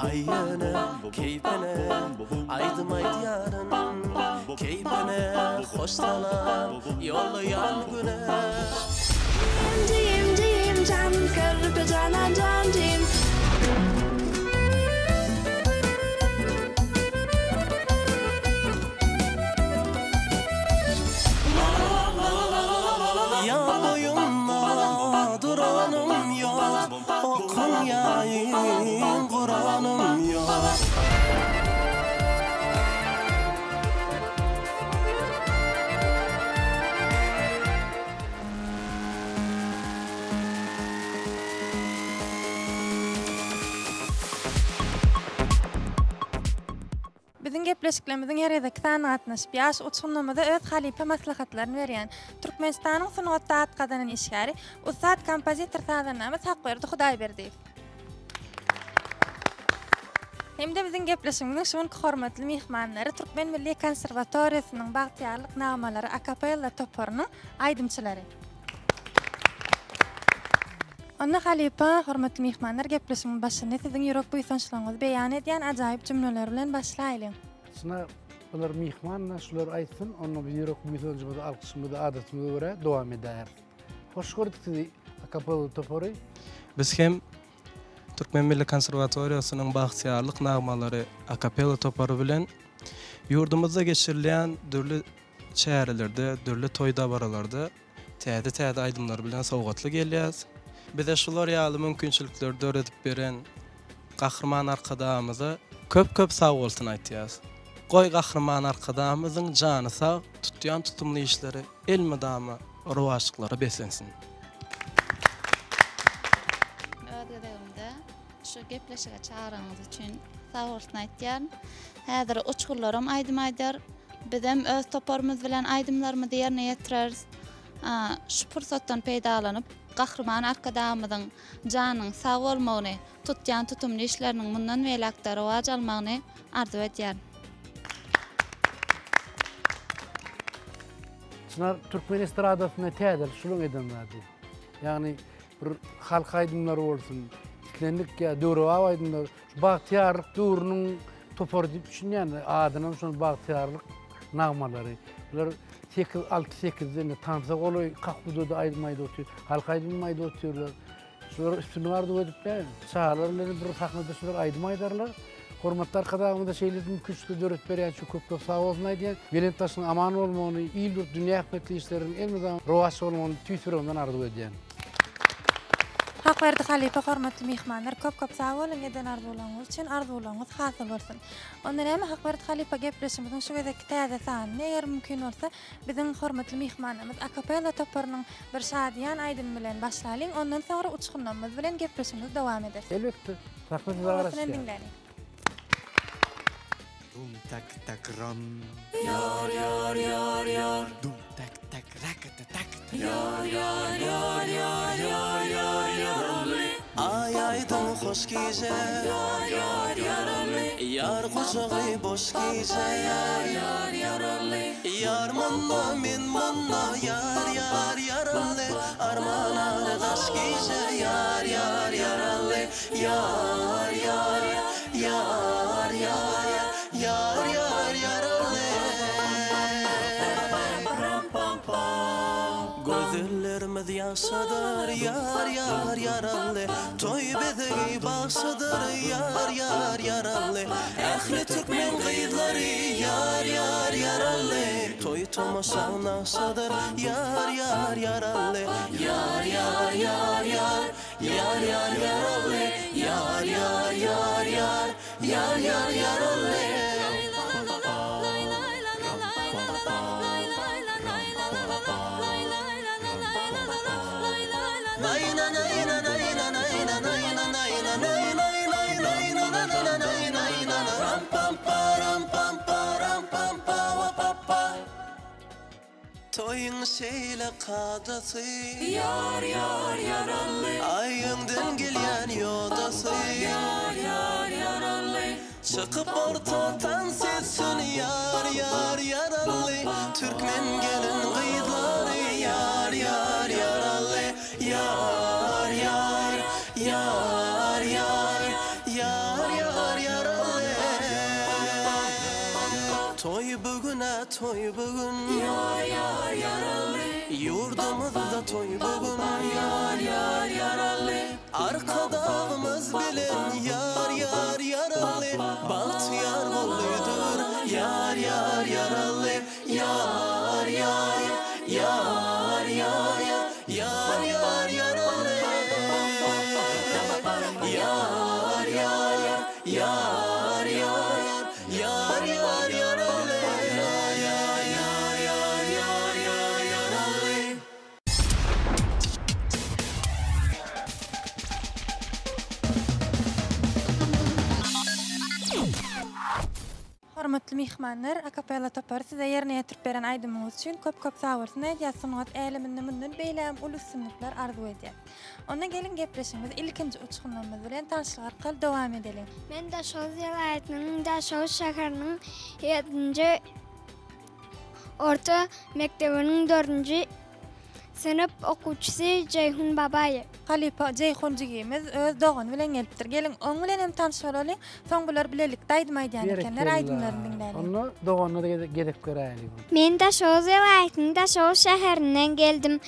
Aý ýöne keýpine aýdym aýdýaryn Keýpine hoş salam ýollaýan güne. Jim jim jan körpe janan jan jim. Ýa boýunda duranym ýok, Okuň ýaýyn guranym ýok. Biziň gepleşiklerimiziň her gezekki sanyna gatnaşyp, ýaş uçgunlarymyza öz halypa maslahatlaryny berýän, Türkmenistanyň sungatda at gazanan işgäri, ussat kompozitor-sazandamyz Hakberdi Hudaýberdiýew. Hem-de biziň gepleşigimiziň şu günki hormatly myhmanlary Türkmen milli konserwatoriýasynyň Bagtyýarlyk nagmalary akapella toparynyň aýdymçylary. Onda halypa, hormatly myhmanlar gepleşigiň başyny siziň ýürek buýsançlygyňyzy beýan edýän ajaýyp jümleler bilen başlaýlyň. Çyna bular myhman-da şular aýtsyn, onda biz ýürek buýsanjymyzy, alkyşymyzy adatymyza görä dowam edäris. Hoş gördük sizi akapella topary. Biz hem Türkmen milli konserwatoriýasynyň Bagtyýarlyk nagmalary akapella topary bilen ýurdumyzda geçirilýän dürli çärelerde, dürli toý-dabaralarda täze-täze aýdymlar bilen sowgatly gelýäs. Bize şular ýaly mümkinçilikleri döredip beren Gahryman Arkadagymyza köp-köp sag bolsun aýtýas. Goý Gahryman Arkadagymyzyň jany sag, tutýan tutumly işleri elmydama rowaçlyklara beslensin. Öz gezegimde şu gepleşige çagyranyňyz üçin sag bolsun aýtýaryn. Häzir uçgurlaram aýdym aýdar. Bizem öz toparymyz bilen aýdymlarymyzy ýerine ýetireris. Şu pursatdan peýdalanyp, Gahryman Arkadagymyzyň janynyň sag bolmagyny, tutýan tutumly işleriniň mundan beýläk-de rowaç almagyny arzuw edýärin. Çynar türkmen estradasynda täzelik şulaň eden zady. Ýagny bir halk aýdymlary bolsun, islendik ýa döwrebap aýdymlar, şu bagtyýarlyk döwrüniň topary diýip düşünýän, adynam şol bagtyýarlyk nagmalary. Bular 8, 6, 8-de indi tansa golaý kakudada aýdym aýdyp otyr, halk aýdymyny aýdyp otyrlar. Şulara üstünlik arzuw edip näme? Çagalar bilen bir sahnada şular aýdym aýdarlar. Hormatly Arkadagymyza şeýle mümkinçilikleri döredip berýän üçin köp-köp sag bolsun aýdýan. Belent başynyň aman bolmagyny, il-ýurt, dünýä ähmiýetli işleriniň elmydama rowaç bolmagyny tüýs ýüregimden arzuw edýän. Hakberdi halypa hormatly myhmanlar köp köp sag boluň eden arzuwlaryňyz üçin arzuwlaryňyz hasyl bolsun. Onda näme Hakberdi halypa gepleşigimiziň şu gezekki täze sanyny eger mümkin bolsa biziň hormatly myhmanymyz akapella toparynyň bir şadyýan aýdymy bilen başlalyň ondan soňra uçgunlarymyz bilen gepleşigimizi dowam ederis. Elbetde. Sahna size garaşýar. Dum tak tak ram. Ýar ýar ýar ýar. Dum tak tak rakata tak. Ýar ýar ýar ýar ýar ýar ýarally. Aý aýdyň hoş gije. Ýar ýar ýarally. Ýar gujagy boş gije. Ýar ýar ýarally. Ýar munda men munda ýar ýar ýarally. Arman ara daş gije. Ýar ýar ýarally. Ýar ýar ýar ýar ýar ýar ýarally. Gözellerimiz ýagşydyr ýar ýar ýarally. Toý bezegi bagşydyr ýar ýar ýarally. Ähli türkmen gyzlary ýar ýar ýarally. Toý tomaşa nagşadyr ýar ýar ýarally. Ýar ýar ýar ýar Ýar ýar ýarally Ýar ýar ýar ýar Ýar ýar ýarally Toýuň şeýle kadasy. Ýar ýar ýarally. Aý öňden gelýän ýodasy. Ýar ýar ýarally. Çykyp orta tans etsin ýar ýar ýarally. Türkmen gelin gyzlary ýar ýar ýarally. Ýar ýar ýar ýar ýar ýar ýarally. Bugün-ä toý bu gün. Ýar ýar ýaraly. Ýurdumyzda toý bu gün. Ýar ýar ýaraly. Arkadagymyz bilen ýar ýar ýaraly. Bagtyýar boldy döwür. Ýar ýar ýaraly. Ýar ýar ýar ýar ýar ýar ýaraly. Ýar ýar ýar ýar Ýar ýar ýaraly Ýar ýar ýar ýar ýar ýar ýaraly. Hormatly myhmanlar, Akapella topary size ýerine ýetirip beren aýdymyňyz üçin köp-köp sagbolsun aýdýar, sungat äleminde mundan beýlägem uly üstünlikler arzuw edýär. Onda geliň gepleşigimizi ilkinji uçgunlarymyz bilen tanyşlyk arkaly dowam edeliň. Men Daşoguz welaýatynyň Daşoguz şäheriniň ýedinji orta mekdebiniň dördünji synp okuwçysy Jeýhun Babaýew. Halypa Jeýhun jigimiz öz dogany bilen gelipdir. Geliň, oň bilen hem tanyş bolalyň. Soň bular bilelikde aýdym aýdýan ekenler, aýdymlaryny diňläliň. Onda doganyna-da gezek beräýeliň. Men Daşoguz welaýatynyň Daşoguz şäherinden geldim.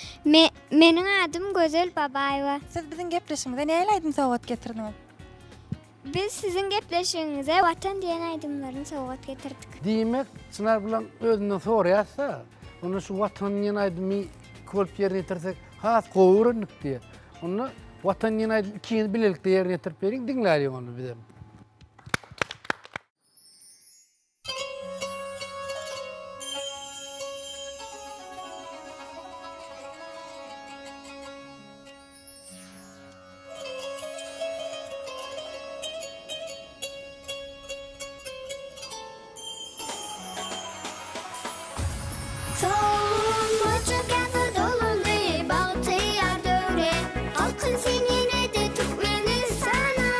Meniň adym Gözel Babaýewa. Siz biziň gepleşigimize nähili aýdym sowgat getirdiňiz? Biz siziň gepleşigiňize Watan diýen aýdymlaryny sowgat getirdik. Diýmek, Çynar bilen özünden soraýas-da, onda şu Watan diýen aýdymy iki bolup ýerine ýetirsek has gowy görerdik diýýär. Onda Watan diýen aýdymy ikiňiz bilelikde ýerine ýetirip beriň, diňläliň onda bizem. Solmaçak ýaza dolandy bagtyýar döwre, Galkyn sen ýene-de Türkmenistanym.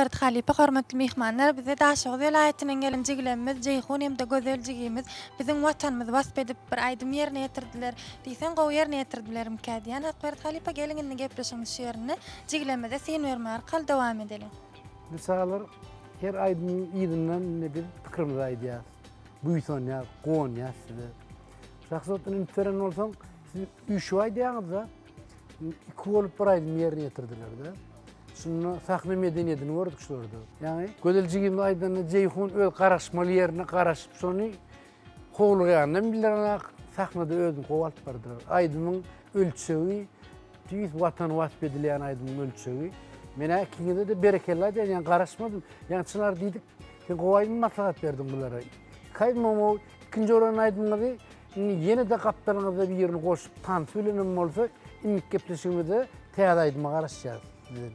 Hakberdi halypa, hormatly myhmanlar, bize Daşoguz welaýatyndan gelen jigilerimiz Jeýhun hem-de Gözel jigimiz biziň Watanymyzy wasp edip bir aýdym ýerine ýetirdiler. Diýseň gowy ýerine ýetirdilerimkä diýýän. Hakberdi halypa, geliň indi gepleşigimizi şu ýerinde jigilerimize syn bermek arkaly dowam edeliň. Indi çagalar her aýdymyň yzyndan indi biz pikirimizi aýdýarys. Buýsanýarys, guwanýarys size. Şahsyýetden üns beren bolsaň, siz üýşüp aýdýaňyz-da. Iki bolup bir aýdym ýerine ýetirdiler-de. Şunda sahna medeniýetini gördük şularda. Ýagny Gözel jigimiz aýdanda Jeýhun öz garaşmaly ýerine garaşyp şony howlugýanynam bildirenak, sahnada özüni gowy alyp bardylar. Aýdymyň ölçegi tüýs Watan wasp edilýän aýdymyň ölçegi. Men-ä ikiňize-de berekella aýdýan, ýagny garaşmadym. Ýagny Çynar diýdik, sen gowy aýdym maslahat berdiň bulara. Iki aýdymam gowy, ikinji oran aýdymyňyzy Indi ýene-de gapdalyňyzda birini goşup tans bilenem bolsa indiki gepleşigimizde täze aýdyma garaşýarys sizden.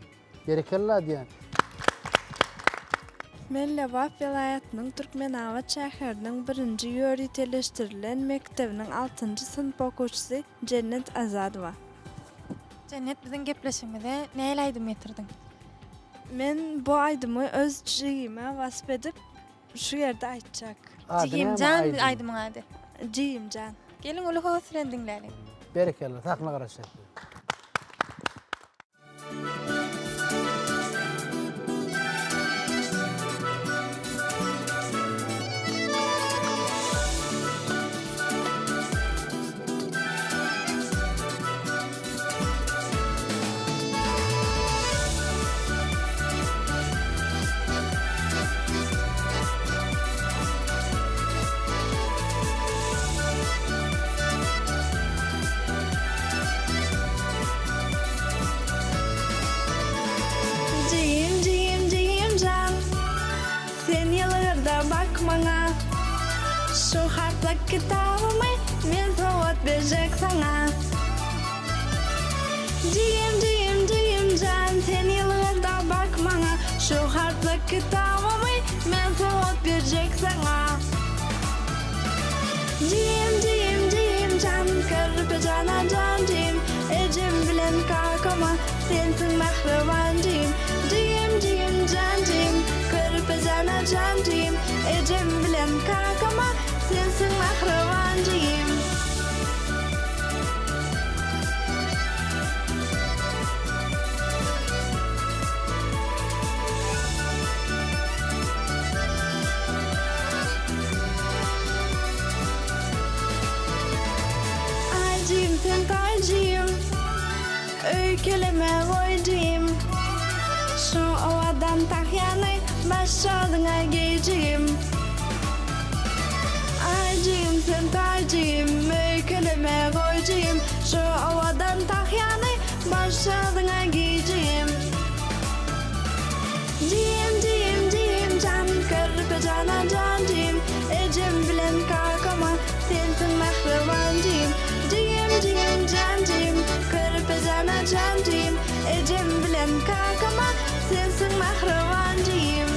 Berekella diýýän. Men Lebap welaýatynyň Türkmenabat şäheriniň birinji ýöriteleşdirilen mekdebiniň altynjy synp okuwçysy Jennet Azadowa. Jennet biziň gepleşigimize nähili aýdym getirdiň? Men bu aýdymy öz jigime wasp edip, Şu ýerde aýtjak. Jigimjan aýdymyň ady. Jigimjan. Geliň uly höwes bilen diňläliň. Berekella, sahna garaşýas. Jigim jigim jigim jan Sen ýylgyrda bak maňa Şu harplyk kitabymy Men sowgat berjek saňa. Jigim jigim jigim jan sen ýylgyrda bak maňa Şu harplyk kitabymy men sowgat berjek saňa. Jigim jigim jigim jan körpe jana jan jigim Ejem bilen kakama sensiň mähriban jigim Jigim jigim jan jigim körpe jana jan jigim Ejem bilen kakama sensiň mähriban jigim. Aýjym sen taýjym Öýkeleme goýjym Şu owadan tahýany Başjagzyňa geýjigim. Aýjygym sen taýjygym öýkeleme goýjygym şu owadan tahýany başadyňa geýjigim. Jigim jigim jigim jan körpe jana jan jigim ejem bilen kakama sensiň mähriban jigim. Jigim jigim jan jigim körpe jana jan jigim ejem bilen kakama sensiň mähriban jigim.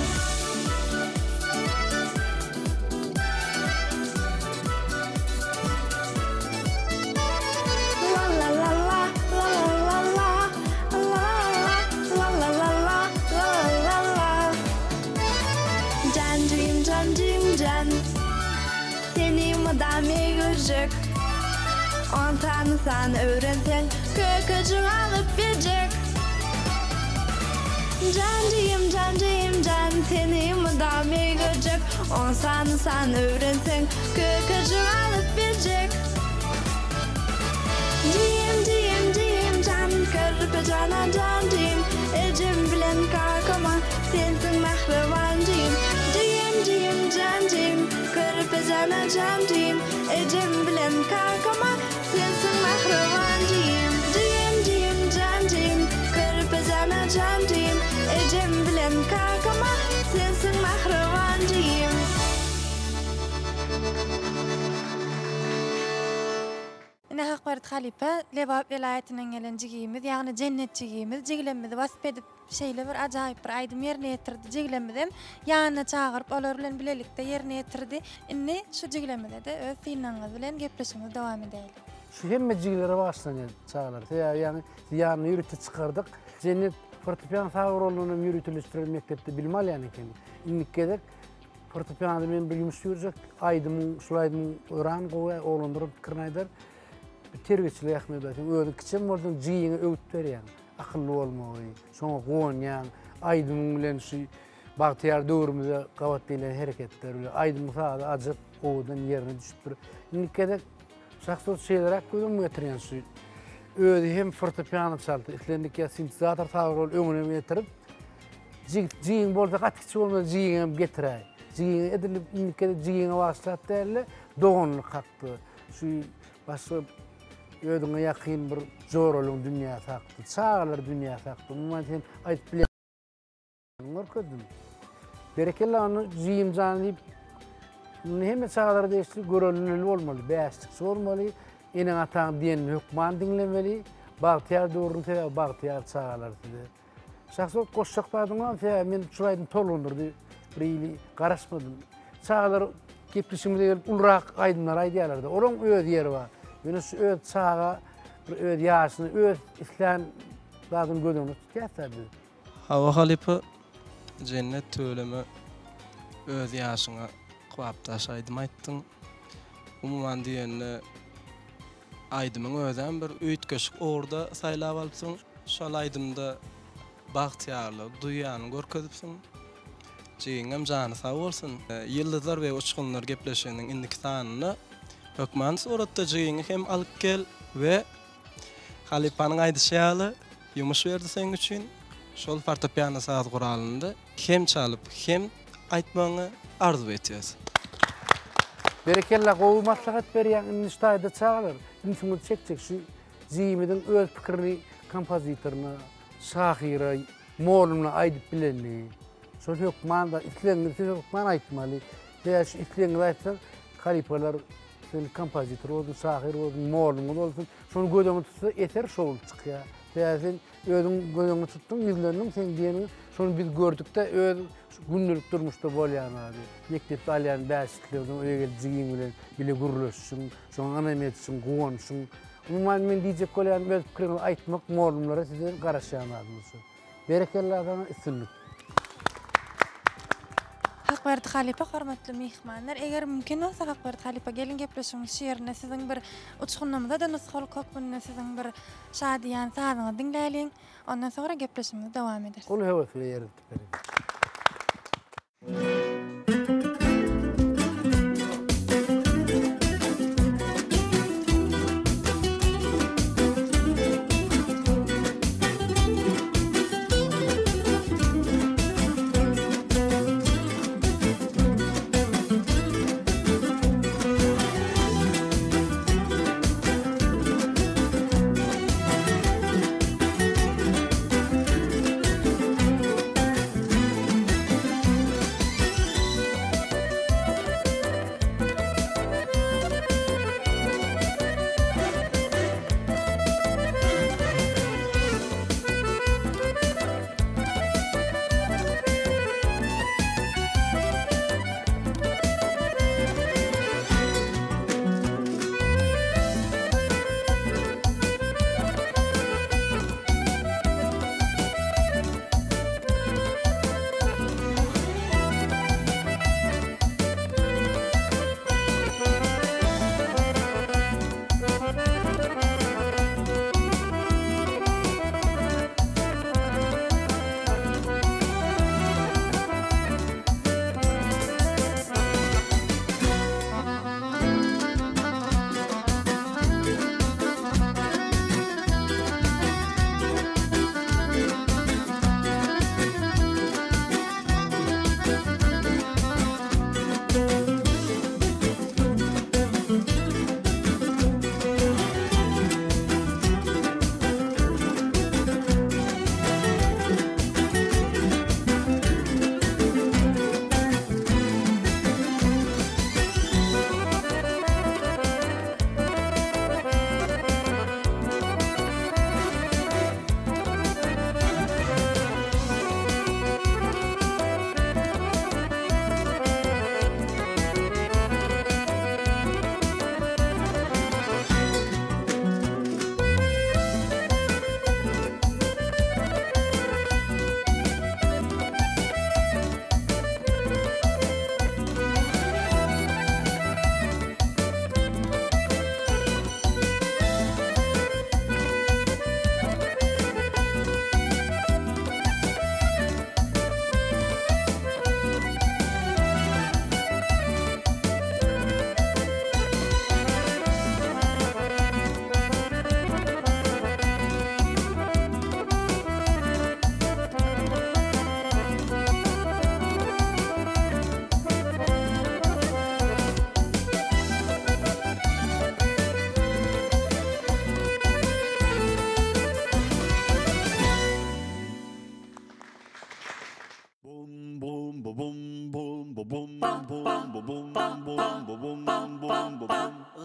Jan jigim jan jigim jan Seni mydam görjek On sany san öwrenseň Kökejik alyp berjek Jan jigim jan jigim jan Seni mydam görjek On sany san öwrenseň Kökejik alyp berjek Jigim jigim jigim jan Körpe jana jan jigim Ejem bilen kakama Sensiň mähriban jigim Jigim jigim jan jigim Körpe jana jan jigim Ejem bilen kakama Sensiň mähriban jigim Jigim jigim jan jigim Körpe jana jan jigim Ejem bilen kakama Sensiň mähriban jigim. Ine Hakberdi halypa Lebap welaýatyndan gelen jigimiz ýagny Jennet jigimiz jigilemmizi wasp edip Şeýle bir ajaýyp bir aýdym ýerine ýetirdi. Jiglemizem ýanyna çagyryp, olar bilen bilelikde ýerine ýetirdi. Indi şu jiglemizede öz synlagyňyz bilen gepleşigimizi dowam edäýeli. Şu hemme jigilere bagyşlanýar çagalar. Sebäbi ýaňy sizi ýanyna ýörite çykardyk. Jennet. Fortepiano saz guralyndan hem ýöriteleşdirilen mekdepde bilim alýan ekeni. Indiki gezek fortepianoda men bir ýumuş ýürjek, aýdymyň, şul aýdymyň öran gowy, oglanlaram pikirini aýdar. Bir terbiýeçilik ähmiýeti bar. Sen özüň kiçem bolsaň jigiňe öwüt berýäň, akylly bolmagy, şoňa guwanýaň, aýdymyň bilen şu bagtyýar döwrümize gabat gelýän hereketler bilen aýdymyň sazy ajap owadan ýerine düşüpdir. Indiki gezek Şahsy şeýleräk göz öňüme getirýän şu özi hem fortepiano çaldy, islendik ýa sintezator saz guraly öňüne getirip, jigit jigiň bolsa gaty kiçi bolmasa jigiňi hem getiräý. Jigiňi edil indiki gezek jigiňe bagyşlap däl-de, doganlyk hakda, şu başga özüňe ýakyn bir joralyň dünýäsi hakda, çagalar dünýäsi hakda, umuman sen aýdyp bilýän Görkezdim. Berekella ony jigim jan diýip, indi hemme çagalara degişli görelde bolmaly, bäşlikçi bolmaly, eneň-ataň diýenini hökman diňlemeli. Bagtyýar döwrüň sebäbi bagtyýar çagalar size. Şahsy bolup goşjak zadyň barmy? Sebäbi men şul aýdym tolgundyrdy. Bir hili garaşmadym. Çagalar gepleşigimize gelip ulurak aýdymlar aýdýarlar-da. Olaryň öz ýeri bar. Ýöne şu öz çaga bir öz ýaşyny, öz islän zadyny göz öňünde tutýas-da biz. Hawa halypa Jennet tüweleme öz ýaşyňa kybapdaş aýdym aýtdyň. Umuman diýende aýdymyň özem bir üýtgeşik ugurda saýlap alypsyň. Şol aýdymda bagtyýarlygy duýýanyňy görkezipsiň. Jigiňem jany sag bolsun. Ýyldyzlar we uçgunlar gepleşiginiň indiki sanynda hökman suratda jigiňi hem alyp gel we Halypanyň aýdyşy ýaly, ýumuş berdi seň üçin, şol fortepiano saz guralynda hem çalyp, hem aýtmagyňy arzuw etýäs. Berekella gowy maslahat berýäň indi şu taýda çagalar ünsüňizi çekjek şu jigimiziň öz pikirini kompozitoryna şahyra mollumyna aýdyp bilenligi şol hökman da islegiňizi siz hökman aýtmaly sebäbi şu islegiňizi aýtsaň halypalar Sen kompozitor bolsun, şahyr bolsun, mollumyz bolsun, şony göz öňünde tutsa eser şowly çykýar. Sebäbi sen özüň göz öňünde tutduň, ýüzlendiň, seň diýeniň şony biz gördük-de öz gündelik durmuşda bolýan zady. Mekdepde alýan bäşliklerden öýe gelip jigiň bilen bile gürleşişiň, şoňa ynam edişiň, guwanyşyň. Umuman men diýjek bolýanym öz pikiriňizi aýtmak mollumlara sizden garaşýan zadymyz şu. Berekella saňa üstünlik. Hakberdi halypa hormatly myhmanlar eger mümkin bolsa Hakberdi halypa geliň gepleşigiň şu ýerinde siziň bir uçgunymyza-da nusgalyk hökmünde siziň bir şadyýan sazyňyzy diňläliň ondan soňra gepleşigimizi dowam ederis. Uly höwes bilen ýerine ýetirip bererin.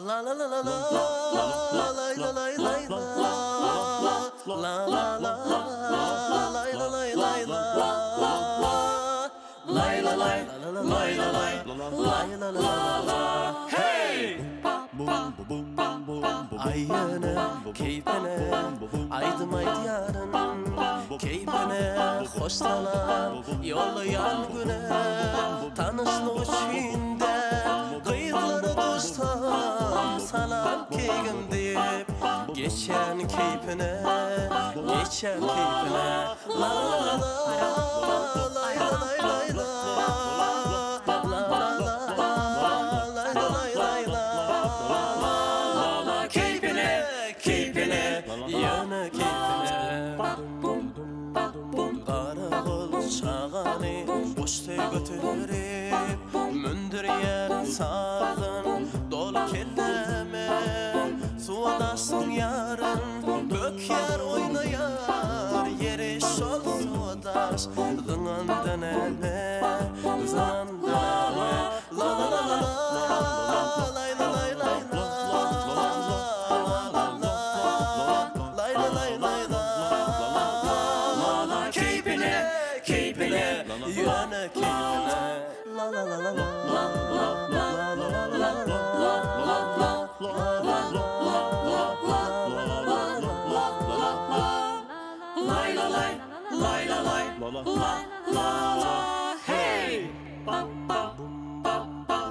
La la la la la lay la lay lay la La la la lay la lay lay la Lay la lay lay la lay lay la la la Hey! Aý ýöne keýpine aýdym aýdýaryn Keýpine hoş salam ýollaýan güne Tanyşlyk üçin däl gyzlara duşsam Salam keýgim diýip geçýän keýpine Geçýän keýpine La la la la lay la lay lay la La la la lay la lay lay la Keýpine keýpine ýöne keýpine Garagol çagany guçdy göterip Mündürýär sazyn doly kelläme Suwa daşyň ýaryn bökýär oýnaýar Ýeri şol suwa daş zyňanda näme Zyňanda näme La la la la la lay la lay lay la La la la lay la lay lay la Keýpine keýpine ýöne keýpine La la la la la la la la la la la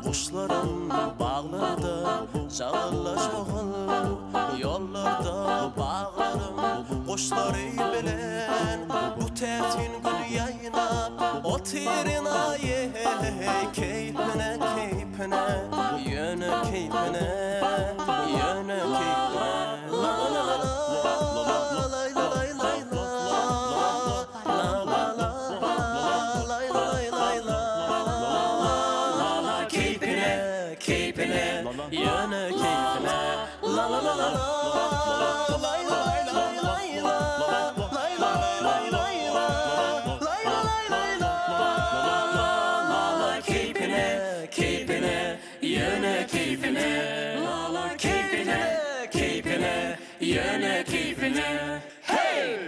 Guşlaram baglarda jagyllaşmagyl, Ýollarda baglarym guşlary bilen Bu täsin gül ýaýnap otyryn aý Keýpine keýpine ýöne keýpine ýöne keýpine La la la la lay la lay lay la La la la lay la lay lay la Keýpine keýpine ýöne keýpine La la la la lay la lay lay lay la Lay la lay lay lay la Lay la lay lay la Keýpine keýpine ýöne keýpine Keýpine keýpine ýöne keýpine Hey!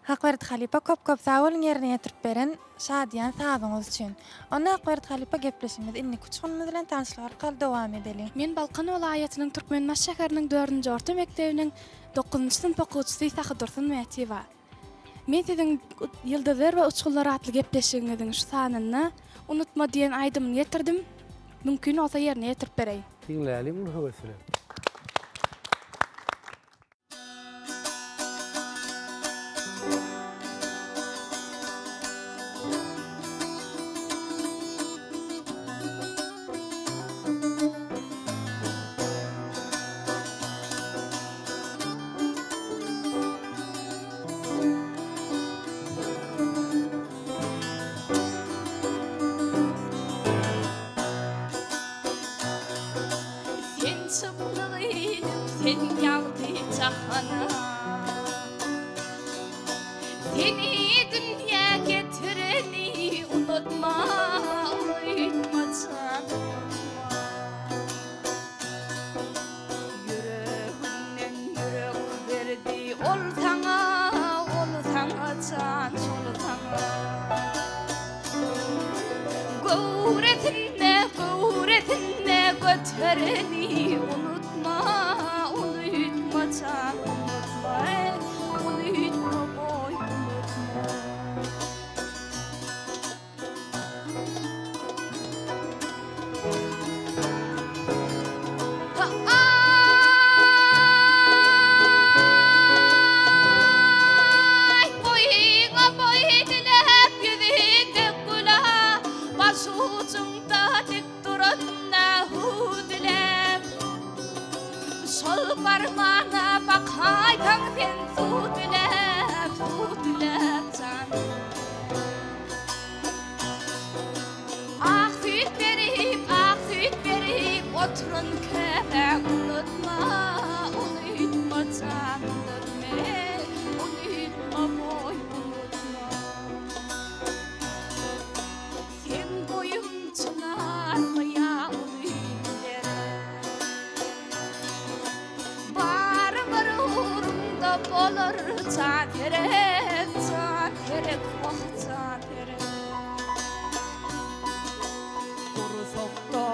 Hakberdi halypa köp köp sag boluň ýerine ýetirip beren şadyýan sazyňyz üçin. Onda Hakberdi halypa gepleşigimizi indiki uçgunymyz bilen tanyşlyk arkaly dowam edeliň. Men Balkan welaýatynyň Türkmenbaşy şäheriniň dördünji orta mekdebiniň dokuzynjy synp okuwçysy Sahydursun Mätiýewa. Men siziň Ýyldyzlar we uçgunlar atly gepleşigiňiziň şu sanynda Unutma diýen aýdymyny getirdim. Mümkin bolsa ýerine ýetirip bereýin. Diňläliň uly höwes bilen. Sen çyplyk edip, sen ýagty jahana. Seni dünýä getireni unutma, unutma jan, unutma. Ýüreginden ýürek berdi ol saňa, ol saňa jan, şol saňa. Göwresinde, göwresinde götereni unutma, unutma jan, unutma, unutma goý, unutma. Aý, boýuňa boý diläp, ýüzüňde güla, Başujuňda dik duran nahu diläp. Şol barmana bakaýsaň sen suw diläp, suw diläp jan. Ak süýt berip, ak süýt berip oturan käsäň unutma, unutma jan, unutma, unutma. bolar jan gerek, jan gerek, wah jan gerek. Gursakda,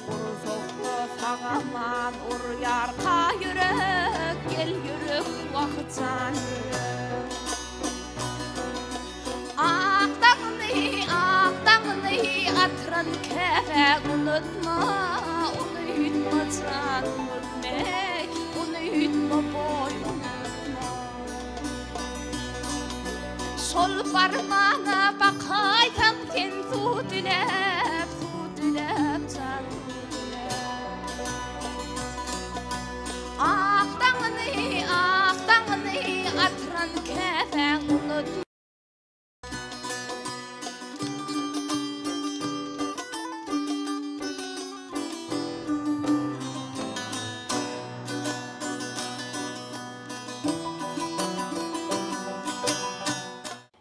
gursakda sag-aman urýarka ýürek, gel ýürek, wah jan ýürek. Ak daňyny, ak daňyny atyran käbäň unutma, unutma jan, unutma, unutma boý, unutma. Şol barmana bakaýsaň sen suw diläp, suw diläp jan, suw diläp. Ak daňyny, ak daňyny atyran käsäň unutma.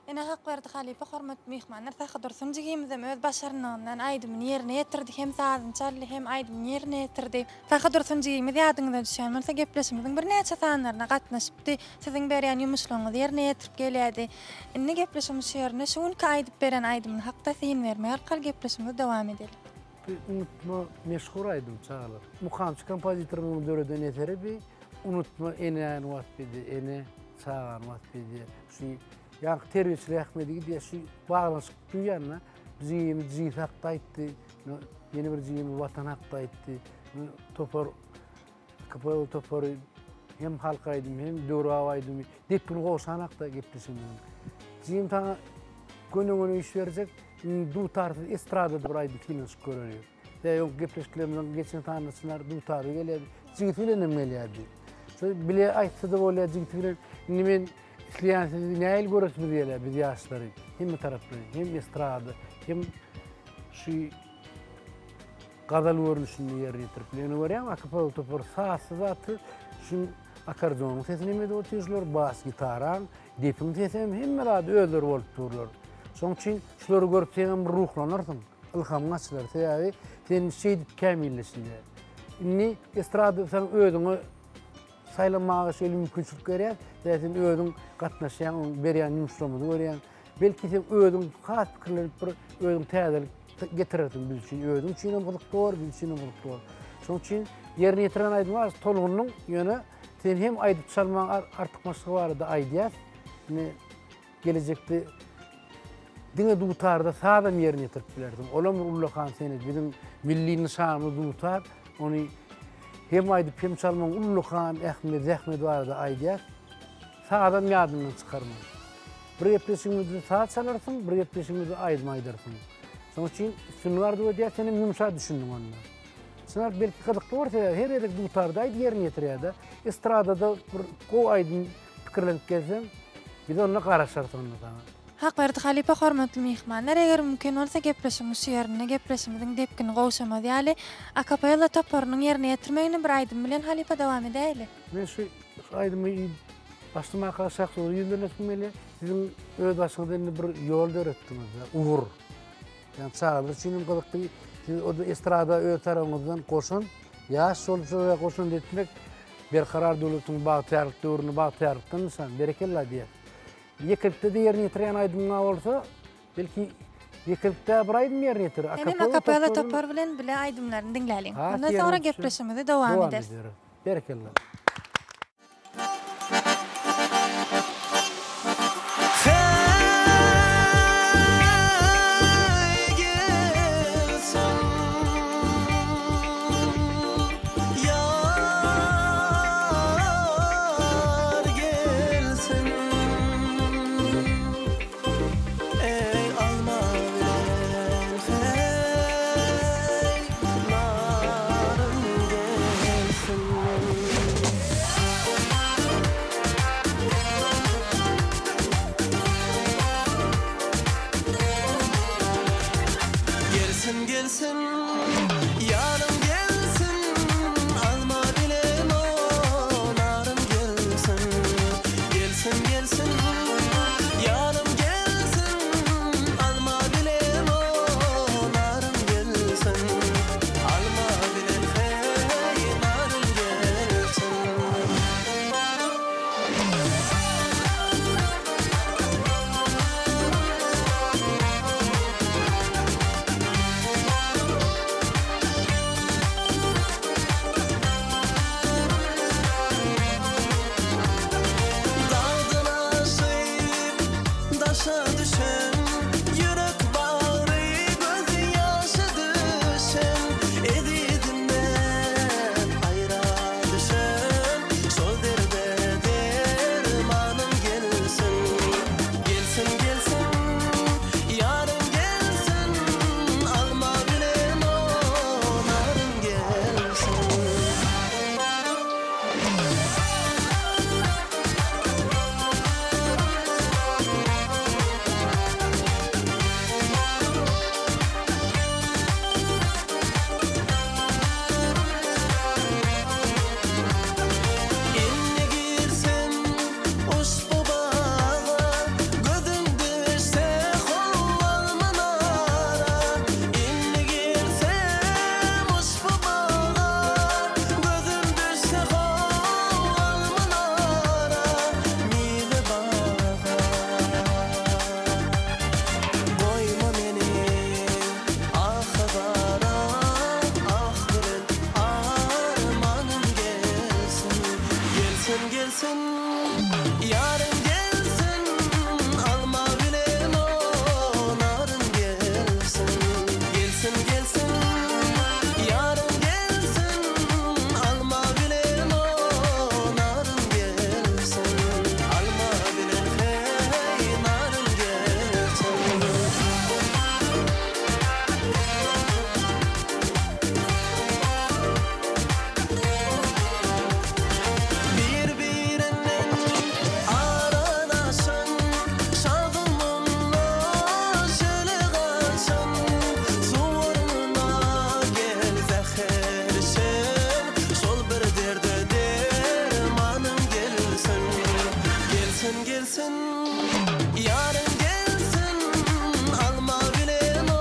Ine Hakberdi halypa hormatly myhmanlar Sahy Dursun jigimizem öz başarnygyndan aýdymyny ýerine ýetirdi hem sazyny çaldy hem aýdymyny ýerine ýetirdi. Sahy Dursun jigimiz ýadyňyza düşýän bolsa gepleşigimiziň birnäçe sanlaryna gatnaşypdy. Siziň berýän ýumuşlaryňyzy ýerine ýetirip gelýärdi. Indi gepleşigimiz şu ýerinde şu günki aýdyp beren aýdymyny hakda syn bermek arkaly gepleşigimizi dowam edeli. Bu unutma meşhur aýdym çagalar. Mukamçy kompozitorymyzyň döreden eseri bi unutma enäni wasp edýär, ene çagany wasp edýär. Şu ýaňky terbiýeçilik ähmiýeti gidýär, şu baglanyşyk duýýan-da. Jigimiz jigisi hakda aýtdy, ýene bir jigimiz Watan hakda aýtdy. Topar KPL topary hem halk aýdymy, hem döwrebap aýdymy, depgini gowşan hakda gepleşigimiziň. Jigim saňa göne-göne iş berjek, dutarsyz estradada bir aýdym synanyşyp göreli. Ýa gepleşiklerimiziň geçen sanynda Çynar dutarly gelýärdi, jigisi bilen hem gelýärdi. Şo bile aýtsa-da bolýar jigisi bilen. Indi men isleýän sizi nähili göresimiz gelýär biz ýaşlary hemme taraplaýyn, hem estrada, hem şu gazal görnüşinde ýerine ýetirip bilen. Ýöne görýäňmi akapella topary sazsyz zatsyz şu akkordeonyň sesini hem edip otyr şular, bas gitaraň, depiň sesi hem hemme zady özleri bolup durlar. Şonuň üçin şulary görüp sen hem ruhlanarsyň. Ylhamyň açylar. Sebäbi sen şeýdip kämilleşilýär. Indi estrada sen özüňe saýlamaga şeýle mümkinçilik berýär. Sebäbi sen özüň gatnaşýaň, oň berýän ýumuşlarymyzy görýäň. Belki sen özüň has pikirlenip bir özüň täzelik getirersiň biz üçin. Özüň üçin hem gyzykly bolar, biz üçin hem gyzykly bolar. Şonuň üçin ýerine ýetiren aýdymyň az tolgundyň, ýöne sen hem aýdyp çalmagyň artykmaçlygy barada aýdýas. Indi Gelejekde diňe dutarda sazam ýerine ýetirip bilersiň. Olam bir ullakan senet. Biziň milli nyşanymyz dutar. Ony hem aýdyp, hem çalmagyň ullakan ähmiýeti, zähmeti barada aýdýar. Sazam ýadyňdan çykarma. Bir gepleşigimizde saz çalarsyň, bir gepleşigimizde aýdym aýdarsyň. Şonuň üçin üstünlik arzuw edýäs, sen hem ýumşa düşündiň onda. Çynar belki gyzykly bolar, sebäbi her gezek dutarda aýdy ýerine ýetirýär-de. Estradada bir gowy aýdym Pikirlenip gelseň, biz onda garaşarys onda saňa. Hakberdi halypa hormatly myhmanlar eger mümkin bolsa gepleşigiň şu ýerinde gepleşigimiziň depgini gowşamaz ýaly akapella toparynyň ýerine ýetirmegini bir aýdym bilen halypa dowam edäýli. Men şu aýdymy başlamaka şahsy ýüzlenesim gelýär. Siziň öz başyňyza indi bir ýol döretdiňiz-de, ugur. Ýagny çagalar üçin hem gyzykly. Siz o estrada öz tarapyňyzdan goşan, ýaş bolsa-da goşant etmek Berkarar döwletiň bagtyýarlyk döwründe bagtyýarlykdan nyşan. Berekella diýýär. Ýekelikde-de ýerine ýetirýän aýdymyň bolsa, belki ýekelikde bir aýdym ýerine ýetirer. Sen hem akapella topar bilen bile aýdymlaryny diňläliň. Ondan soňra gepleşigimizi dowam ederis. Berekella. Ýarym gelsin, alma bilen o narym gelsin. Gelsin, gelsin, ýarym gelsin, alma bilen o narym gelsin. Alma bilen heý narym gelsin. Bir-birinden aralaşan, Şagyň munda şöle gaçan, Suw ornuna gel zäher içen, Şol bir derde dermanym gelsin. Gelsin, gelsin, ýarym gelsin, Alma bilen o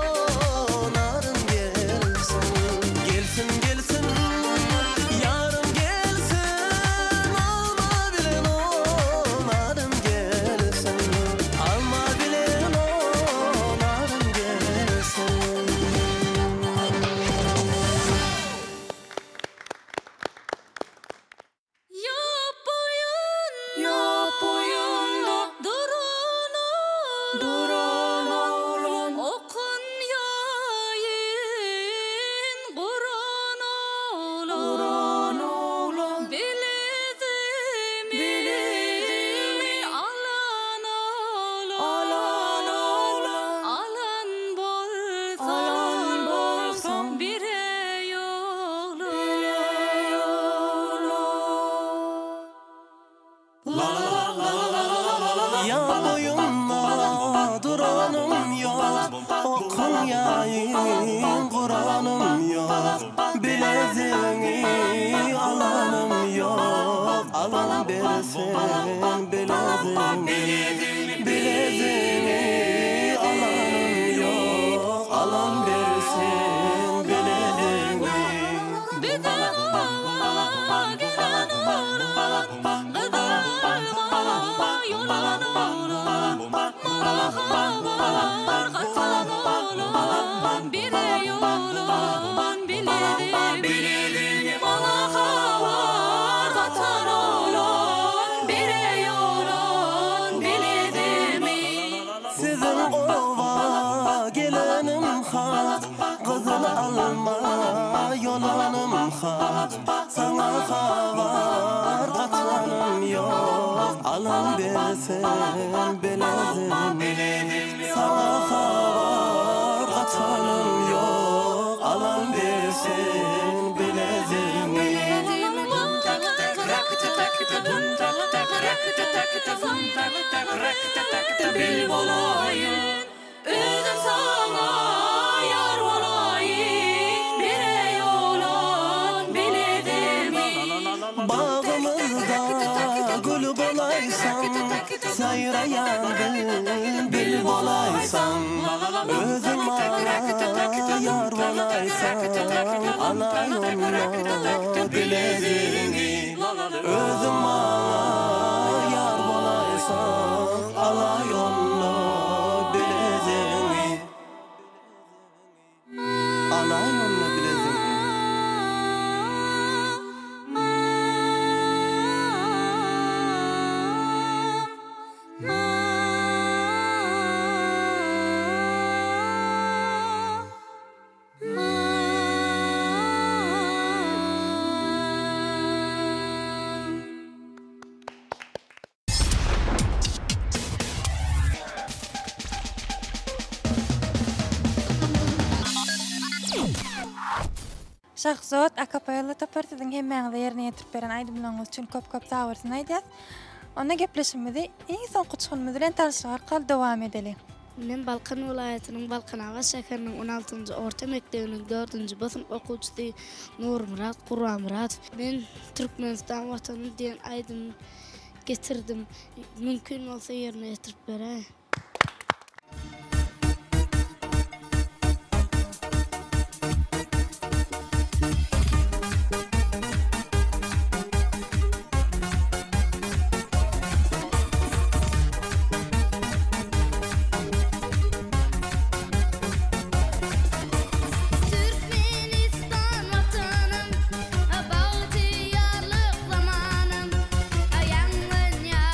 narym gelsin. Gelsin, gelsin, ýarym gelsin, Alma bilen o narym gelsin. Alma bilen o narym gelsin. Ýap boýun, ýap boýunda duran duran oglan, Okun ýaýyn guran oglan, guran oglan, Bilezimi, bilezimi alan oglan, alan oglan, Alan bolsaň, alan bolsaň, bire ýola, bire ýola. Ýap boýunda duranym ýok, Okun ýaýyn guranym ýok, Bileziňi alanym ýok, Alan bersin bileziňi, Bileziňi alanym ýok, Alan bersin bileziňi. Biziň oba gelen oglan, Gyzyl alma ýolan oglan, Maňa habar gatan oglan, Bire ýolan bilezimi, Maňa habar gatan oglan, Bire ýolan bilezimi. Siziň oba gelenim hak, Gyzyl alma ýolanym hak, Saňa habar gatanym ýok, Alan bersin bilezimi, Saňa habar gatanym ýok, Alan bersin bilezimi. Bil bolaýyn, özüm saňa ýar bolaýyn, Bire ýolan bilezimi. Bagymyzda gül bolaýsaň, Saýraýan bilbil bolaýsaň, Özüň maňa ýar bolaýsaň, Alaý onda bileziňi. Özüň maňa ýar bolaýsaň, Alaý onda bileziňi. Alaý onda bileziňi. Şahzod akapella topar siziň hemmäňize ýerine ýetirip beren aýdymlaryňyz üçin köp-köp sagbolsun aýdýas. Onda gepleşigimizi iň soňky uçgunymyz bilen tanyşlyk arkaly dowam edeliň. Men Balkan welaýatynyň Balkanabat şäheriniň on altynjy orta mekdebiniň dördünji B synp okuwçysy Nurmyrat Gurbanmyradow. Men Türkmenistan Watanym diýen aýdymy getirdim. Mümkin bolsa ýerine ýetirip beräýiň. Türkmenistan Watanym, bagtyýarlyk zamanym, Ýangyn ýaly.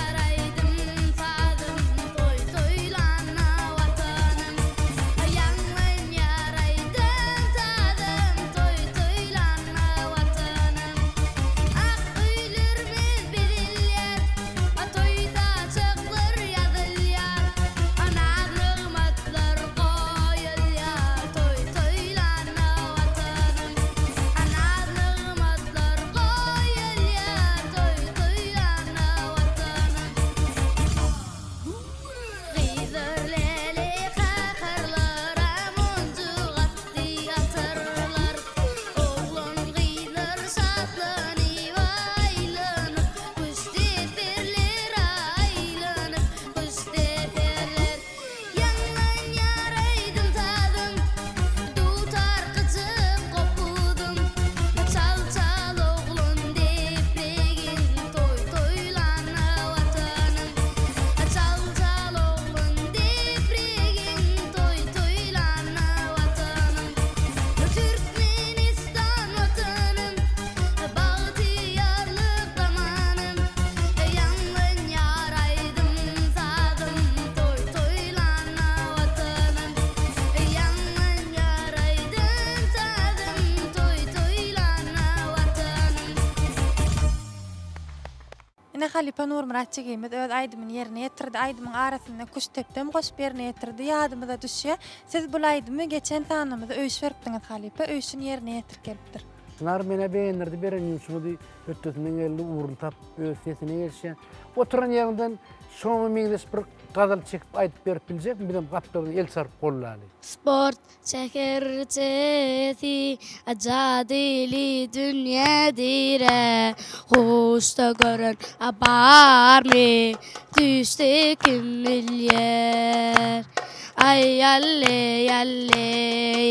Halypa Nurmyrat jigimiz öz aýdymyny ýerine ýetirdi. Aýdymyň arasynda küştdepdem goşup ýerine ýetirdi. Ýadymyza düşýär. Siz bul aýdymy geçen sanymyzda öýüş beripdiňiz halypa. Öýşüni ýerine ýetirip gelipdir. Çynar menä begendirdi beren ýumşuňyzy hötdesinden geldi ugruny tapyp öz sesine gelişýän. Oturan ýeriňden şoňa meňzeş bir gazal çekip aýdyp berip biljekmi bizem gapdaldan el çarpyp gollaly. Sport şäherçesi jadyly dünýädir-ä, Guşda gören barmy, düýşde kim bilýär. Aý alle, alle,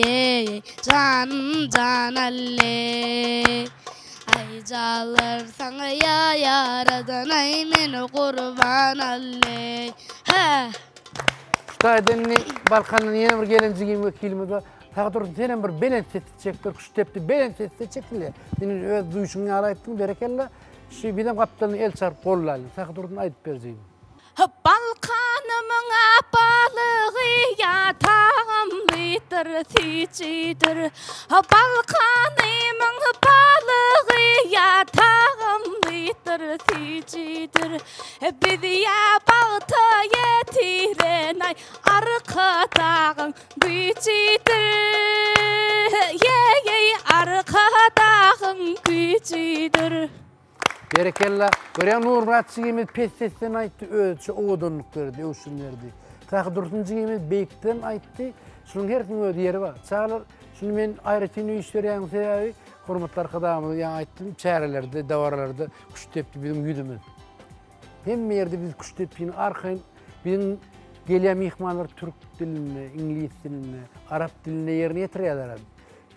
eý, janym jan alle. Aý janlar saňa ýa ýaradan aý men gurban alle. Hä! Şu taýda indi Balkandan ýene bir gelen jigim wekilimiz bar. Sag dursun senem bir belent sesli çekdir, küştdepdi belent sesde çekilýär. Sen indi öz duýşuň ýaly aýtdyň, berekella. Şu bizem gapdalyndan el çarpyp gollaýly. Sahy Dursun aýdyp ber jigim. Balkanymyň balygy ýa tagamlydyr, süýjüdir. Balkanymyň balygy ýa tagamlydyr, süýjüdir. Bizi ýa bagta ýetiren aý Arkadagyň güýjüdir. Ýeý, Arkadagyň güýjüdir. Berekella. Görýäň Nurmyrat jigimiz pes sesden aýtdy, özüçe owadanlyk berdi, öwşün berdi. Sahy Dursun jigimiz beýikden aýtdy. Şunuň hersiniň öz ýeri bar. Çagalar, şuny men aýratyn üns berýäniň sebäbi, hormatly Arkadagymyz ýaňy aýtdym, çärelerde, dabaralarda küştdepdi biziň ýüzümiz. Hemme ýerde biz küştdepdini arkaýyn biziň gelýän myhmanlar türk dilinde, iňlis dilinde, arap dilinde ýerine ýetirýärler.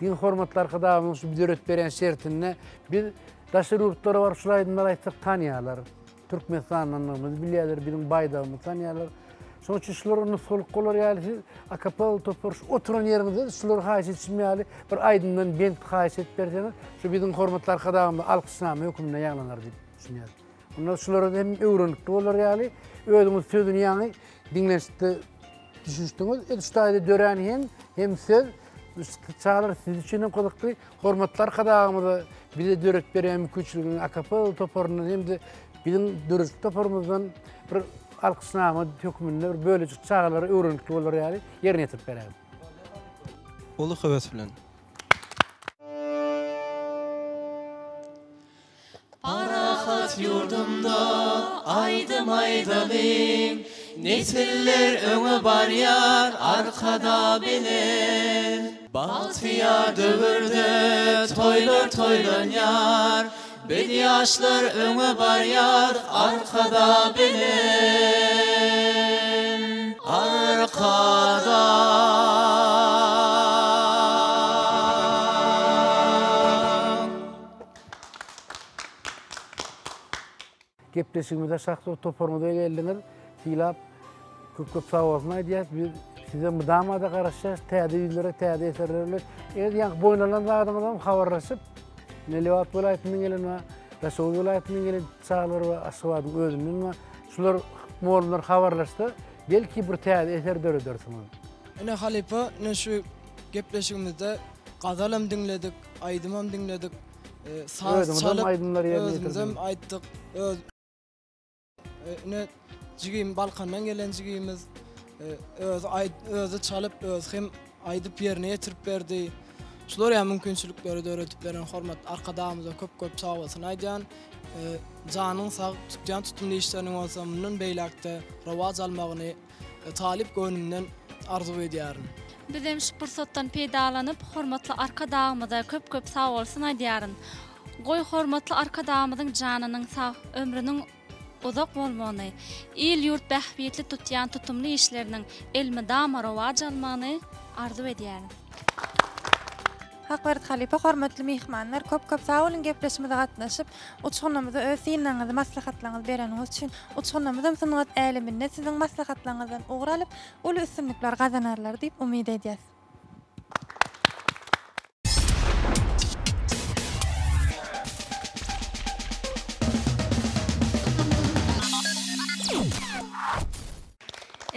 Diňe hormatly Arkadagymyzyň şu döredip berýän şertinde biz daşary ýurtlara baryp şul aýdymlary aýtsak tanýarlar. Türkmenistanlydygymyzy bilýärler, biziň baýdagymyzy tanýarlar. Şonuň üçin şulara nusgalyk bolar ýaly siz akapella topar şu oturan ýeriňizde şulary haýyş etişim ýaly bir aýdymdan bent haýyş edip berseňiz, şu biziň hormatly Arkadagymyza alkyşnama hökmünde ýaňlanar diýip düşünýäris. Onda şulara hem öwrenlikli bolar ýaly özüňiz sözüni ýaňy diňlenişikde düşünişdiňiz. Edil şu taýda dörän heň hem söz çagalar siz üçin hem gyzykly. Hormatly Arkadagymyza bize döredip berýän mümkinçiligini akapella toparyndan hem-de biziň döredijilik toparymyzdan bir alkyşnama hökmünde bir bölejik çagalara öwrenlikli bolar ýaly ýerine ýetirip beräýiň. Uly höwes bilen. Parahat ýurdumda aýdym aýdalyň, Nesiller öňe barýar Arkadag bilen. Bagtyýar döwürde toýlar toýlanýar, Biz ýaşlar öňe barýar Arkadag bilen. Arkadag. Gepleşigimize şahsy toparyňyza geldiňiz. Sylap köp köp sag bolsun aýdýas. Biz size mydama-da garaşýas. Täze ýüzlere, täze eserler bilen. Eger ýaňky boýun alan zadyňyzam habarlaşyp, ine Lebap welaýatyndan gelen bar, Daşoguz welaýatyndan gelen çagalar bar, Aşgabadyň özünden bar. Şular mugallymlar habarlaşsa, belki bir täze eser döredersiňiz. Ine halypa, ine şu gepleşigimizde gazalam diňledik, aýdymam diňledik. Saz çalyp, özümizem aýtdyk. Öz ine jigim Balkandan gelen jigimiz özi aýt, özi çalyp, özi hem aýdyp ýerine ýetirip berdi. Şular ýaly mümkinçilikleri döredip beren hormatly Arkadagymyza köp-köp sag bolsun aýdýan. Janyň sag, tutýan tutumly işleriniň bolsa mundan beýläk-de rowaç almagyny talyp göwnümden arzuw edýärin. Bizem şu pursatdan peýdalanyp, hormatly Arkadagymyza köp-köp sagbolsun aýdýaryn. Goý, hormatly Arkadagymyzyň janynyň sag, ömrüniň uzak bolmagyny, il-ýurt bähbitli tutýan tutumly işleriniň elmydama rowaç almagyny arzuw edýärin. Hakberdi halypa hormatly myhmanlar köp köp sag boluň gepleşimize gatnaşyp uçgunymyza öz synlaryňyzy maslahatlaryňyzy bereniňiz üçin uçgunymyzam sungat äleminde siziň maslahatlaryňyzdan ugur alyp uly üstünlikler gazanarlar diýip umyt edýäs.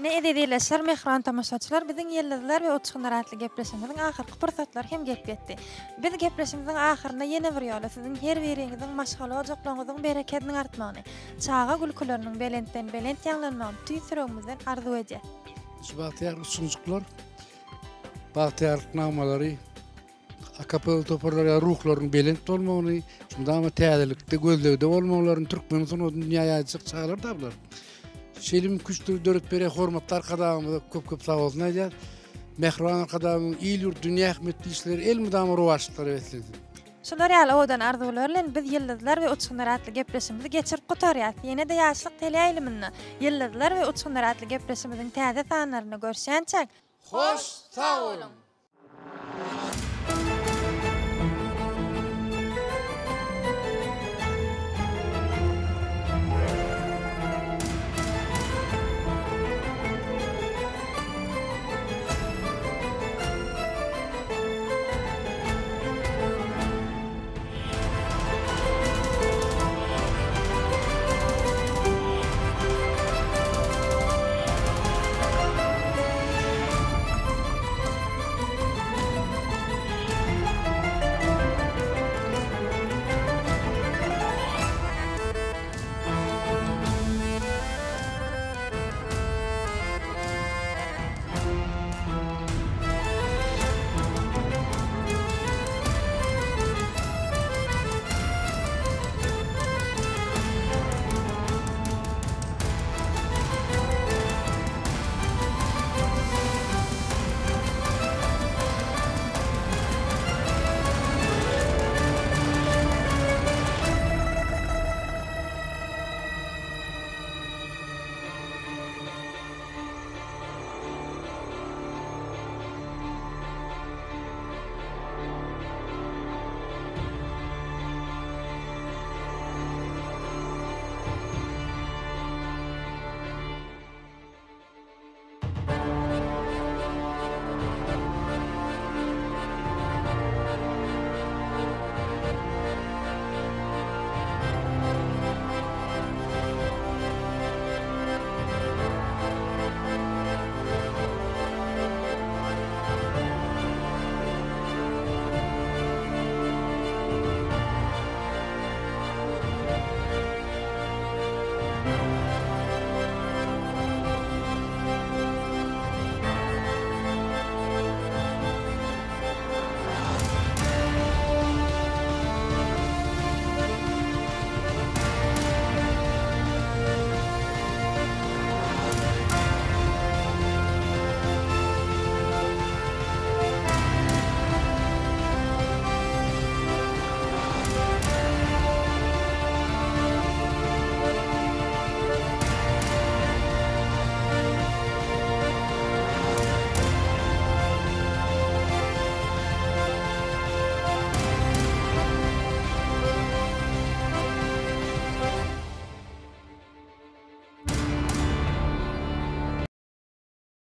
Ine eziz ildeşler, mähriban tomaşaçylar, biziň Ýyldyzlar we uçgunlar atly gepleşigimiziň ahyrky pursatlary hem gelip ýetdi. Biz gepleşigimiziň ahyrynda ýene bir ýola siziň her biriňiziň maşgala ojaklaryňyzyň berekediniň artmagyny, çaga gülküleriniň belentden belent ýaňlanmagyny tüýs ýüregimizden arzuw edýäs. Şu bagtyýar uçgunjyklar, bagtyýarlyk nagmalary Akapella toparlar ýa ruhlarynyň belent bolmagyny, mydama täzelikde, gözlegde bolmaglaryny türkmen sungatyny dünýä ýaýjak çagalar da bular. Şeýle mümkinçiligi döredip berýän hormatly Arkadagymyza köp-köp sag bolsun aýdýarys. Mähriban Arkadagymyzyň il-ýurt, dünýä ähmiýetli işleri elmydama rowaçlyklara beslensin. Şular ýaly owadan arzuwlar bilen biz Ýyldyzlar we uçgunlar atly gepleşigimizi geçirip gutarýas. Ýene-de Ýaşlyk teleýaýlymynda Ýyldyzlar we uçgunlar atly gepleşigimiziň täze sanlarynda görüşýänçäk, Hoş sag boluň!